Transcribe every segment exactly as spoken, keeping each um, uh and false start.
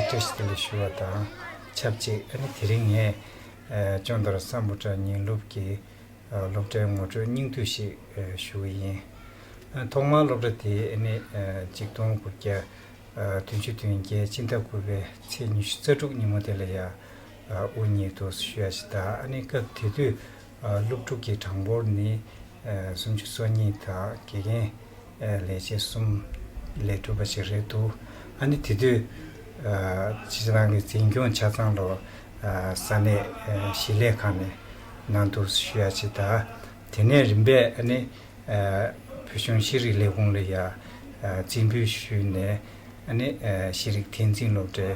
བཀྲ་ཤིས་བདེ་ལེགས་ཞུ་བ་དང་ཆབས་ཅིག་ཨ་ནི་དེ་རིང་ངས་ཨ་ཅོང་དར་སམ་བྷོ་ཊ་ཉིན་སློབ་ཀྱི་ཨ་སློབ་གྲྭའི་ངོ་སྤྲོད་སྙིང་བསྡུས་ཤིག་ཨ་ཞུ་གི་ཡིན། ཨ་ཐོག་མར་སློབ་གྲྭ་དེ་ཨ་ནི་ཨ་གཅིག་སྟོང་དགུ་བརྒྱ་ཨ་བདུན་ཅུ་དོན་བརྒྱད་ཕྱི་ཟླ་དགུ་པའི་ཚེས་ཉི་ཤུ་རྩ་དྲུག་ཉིན་མོ་དེ་ལ་ཡ་ཨ་དབུ་བརྙེས་འདུག་ཞུ་ཡ་ཞིག་དང་། ཨ་ནི་སྐབས་དེ་དུས་ཨ་སློབ་ཕྲུག་གི་གྲངས་འབོར་ནི་ཨ་སུམ་ཅུ་སོ་གཉིས་དང་དགེ་རྒན་ཨ་ལས་བྱེད་གསུམ་ལས་གྲུབ་པ་ཞིག་རེད་འདུག་ཨ་ནི་དེ་དུས་ཨ་སྤྱིར་བཏང་གི་འཛིན་སྐྱོང་ཆ་ཚང་ལོ་ཨ་ས་གནས་ཨ་གཞིས་ལས་ཁང་ནས་གནང་འདུག་ཞུ་ཡ་ཅིག་དང་། དེ་ནས་རིམ་པས་ཨ་ནི་ཨ་བོད་གཞུང་ཤེས་རིག་ལས་ཁུངས་ལ་ཡ་ཨ་རྩིས་འབུལ་ཞུས་ནས་ཨ་ནི་ཨ་ཤེས་རིག་བསྟན་འཛིན་སློབ་གྲྭའི་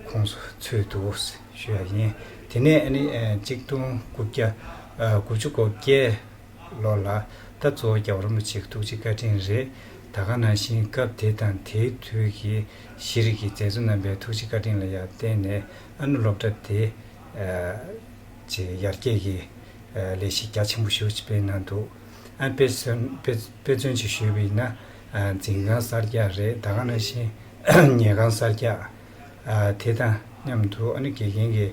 ཁོངས་སུ་ཚུད་འདུག་ཞུ་ཡ་ཡིན། དེ་ནས་ཨ་ནི་ཨ་གཅིག་སྟོང་དགུ་བརྒྱ་ཨ་དགུ་བཅུ་གོ་བརྒྱད་ལོ་ལ་ད་གཙོ་བོ་རྒྱལ་བ་རིན་པོ་ཆེའི་ཐུགས་རྗེ་བཀའ་དྲིན་རེད། ད་ག་ནང་བཞིན་སྐབས་དེ་དང་དེའི་དུས་ཀྱི་ཤེས་རིག་གི་མཛད་གཙོ་རྣམ་པའི་ཐུགས་རྗེ་བཀའ་དྲིན་ལ་ཡང་བརྟེན་ནས་ཨ་ནི་སློབ་གྲྭ་དེ་ཨ་ཅིག་ཡར་རྒྱས་ཀྱི་ཨ་ལས་གཞི་རྒྱ་ཆེན་པོ་ཞེ་པོ་ཅིག་སྤེལ་གནང་འདུག་ཨ་དཔེ་མཚོན་དཔེ་དཔེ་མཚོན་ཅིག་ཞུས་པ་ཡིན་ན་ཨ་འཛིན་ཁང་གསར་རྒྱག་རེད། ད་ག་ནང་བཞིན་ཉལ་ཁང་གསར་རྒྱག་ཨ་དེ་དང་མཉམ་དུ་ཨ་ནི་དགེ་རྒན་གྱི་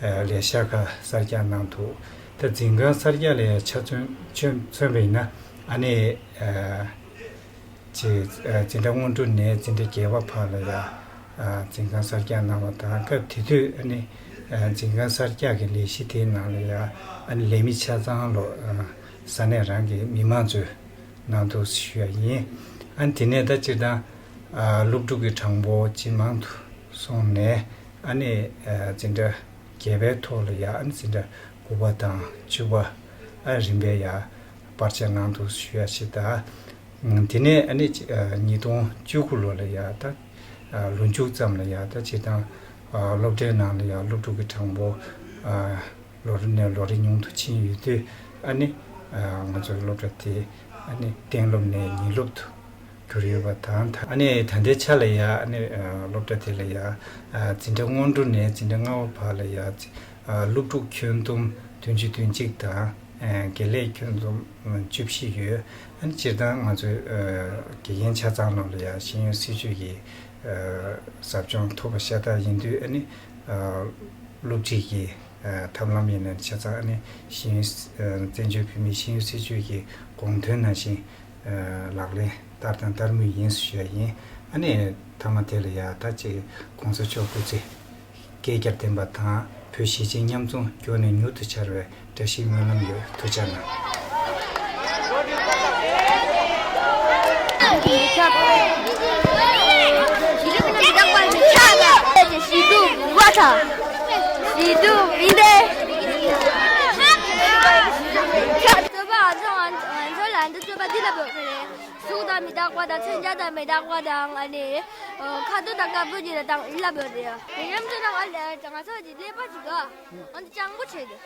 ཨ་ལས་ཤག་ཁག་གསར་རྒྱག་གནང་འདུག་ད་འཛིན་ཁང་གསར་རྒྱག་ལ་ཡང་ཆ་མཚོན་མཚོན་མཚོན་པ་ཡིན་ན་ཨ་ནི་ཨ་ཅེས་ཨ་འཛིན་གྲྭ་སྔོན་འགྲོ་ནས་འཛིན་གྲྭ་བརྒྱད་པ་བར་ལ་ཡང་ཨ་འཛིན་ཁང་གསར་རྒྱག་གནང་བ་དང་། སྐབས་དེ་དུས་ཨ་ནི་ཨ་འཛིན་ཁང་གསར་རྒྱག་གི་ལས་གཞི་དེའི་ནང་ལ་ཡང་ཨ་ནི་ལས་མི་ཆ་ཚང་ལོ་ཨ་ས་གནས་རང་གི་མི་མང་ཚོས་གནང་འདུག་ཞུ་ཡ་ཡིན། ཨ་ནི་དེ་ནས་ད་སྤྱིར་བཏང་ཨ་སློབ་ཕྲུག་གི་གྲངས་འབོར་ཇེ་མང་དུ་སོང་ནས་ཨ་ནི་ཨ་འཛིན་གྲྭ་བརྒྱད་པའི་ཐོག་ལ་ཡ་ཨ་ནི་འཛིན་གྲྭ་དགུ་པ་དང་བཅུ་པ་ཨ་རིམ་པས་ཡ་སྤར་ཆ་གནང་འདུག་ཞུ་ཡ་ཞིག་དང་། དེ་ནས་ཨ་ནི་ཨ་ཉིས་སྟོང་བཅུ་དགུ་ལོ་ལ་ཡ་ད་ཨ་ལོ་མཇུག་ཙམ་ལ་ཡ་ད་སྤྱིར་བཏང་ཨ་སློབ་གྲྭའི་ནང་ལ་ཡ་སློབ་ཕྲུག་གི་གྲངས་འབོར་ཨ་ལོ་རེ་ནས་ལོ་རེ་ཉུང་དུ་ཕྱིན་ཡོད་དུས་ཨ་ནི་ཨ་ང་ཚོའི་སློབ་གྲྭ་དེ་ཨ་ནི་གཏན་སློབ་ནས་ཉིན་སློབ་ཏུ་གྱུར་ཡོད་པ་དང་། ད་ཨ་ནི་ད་ལྟའི་ཆ་ལ་ཡ་ཨ་ནི་ཨ་སློབ་གྲྭ་དེ་ལ་ཡ་ཨ་འཛིན་གྲྭ་སྔོན་འགྲོ་ནས་འཛིན་གྲྭ་ལྔ་པ་བར་ལ་ཡ་ཨ་སློབ་ཕྲུག་ཁྱོན་བསྡོམས་བདུན་ཅུ་དོན་གཅིག་དང་ཨ་དགེ་ལས་ཁྱོན་བསྡོམས་བཅུ་བཞི་ཡོད། ཨ་ནི་སྤྱིར་བཏང་ང་ཚོའི་ཨ་དགེ་རྒན་ཆ་ཚང་ནང་ལ་ཡ་ཤེས་ཡོན་སྲིད་བྱུས་ཀྱི་ཨ་ཟབ་སྦྱོང་ཐོབ་པ་ཤ་སྟག་ཡིན་དུས་ཨ་ནི་ཨ་སློབ་ཁྲིད་ཀྱི་ཨ་ཐབས་ལམ་ཡིན་ན་ཆ་ཚང་ཨ་ནི་ཤེས་ཡོན་ཨ་བཙན་བྱོལ་བོད་མིའི་ཤེས་ཡོན་སྲིད་བྱུས་ཀྱི་དགོངས་དོན་ནང་བཞིན་ཨ་ལག་ལེན་བསྟར་དང་བསྟར་མུས་ཡིན་ཞུ་ཡ་ཡིན། ཨ་ནི་མཐའ་མ་དེ་ལ་ཡ་ད་ཅིག་གོང་ས་མཆོག་སྐུ་ཚེ་བསྐལ་བརྒྱར་བརྟན་པ་དང་བོད་གཞིས་བྱེས་མཉམ་འཛོམས་མགྱོགས་ནས་མྱུར་དུ་འཆར་བའི་བཀྲ་ཤིས་སྨོན་ལམ་ཡོད། ཐུགས་རྗེ་གནང་། ཞི་དུ་བ་ཐ། ཞི་དུ་བིན་དེ། རྩོད་པ་ང་ཚོ་ང་ཚོ་ལ་འདི་རྩོད་པ་འདི་ལ་འབོད་ཀྱི་རེད། གཟུགས་དང་མི་རྟག་པ་དང་མཚོན་ཆ་དང་མི་རྟག་པ་དང་ཨ་ནི་ཁ་དོག་དང་དཀར་པོ་གྱི་རེད་དང་ཨི་ལ་འབོད་རེད། དེ་མཉམ་དུ་ང་ང་ཚོ་གི་ཀླད་པ་ཞིག་ག་ཨ་ནི་སྤྱང་པོ་བྱེད་དེ།